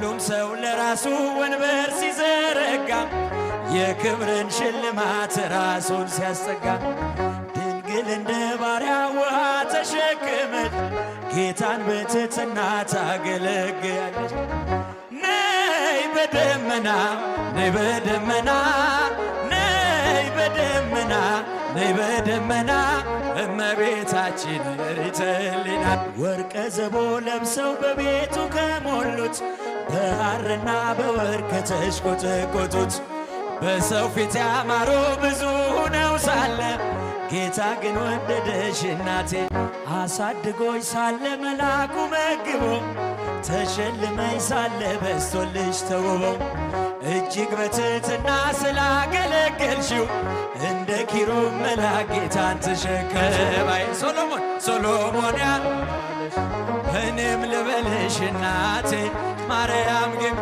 ሁሉም ሰው ለራሱ ወንበር ሲዘረጋ፣ የክብርን ሽልማት ራሱን ሲያስጠጋ፣ ድንግል እንደ ባሪያ ውሃ ተሸክመች ጌታን በትሕትና ታገለግያለች። ነይ በደመና፣ ነይ በደመና፣ ነይ በደመና፣ ነይ በደመና፣ እመቤታችን ርኅተ ሕሊና። ወርቀ ዘቦ ለብሰው በቤቱ ከሞሉት፣ በሐርና በወርቅ ከተሽቆጠቆጡት፣ በሰው ፊት ያማሩ ብዙ ሆነው ሳለ ጌታ ግን ወደደሽ እናቴ። አሳድጎኝ ሳለ መላኩ መግቦ፣ ተሸልመኝ ሳለ በስቶልሽ ተውቦ፣ እጅግ በትሕትና ስላገለገልሽው እንደ ኪሩብ መልአክ ጌታን ተሸከማይ። ሶሎሞን ሶሎሞን ያ እኔም ልበልሽ እናቴ ማርያም ግን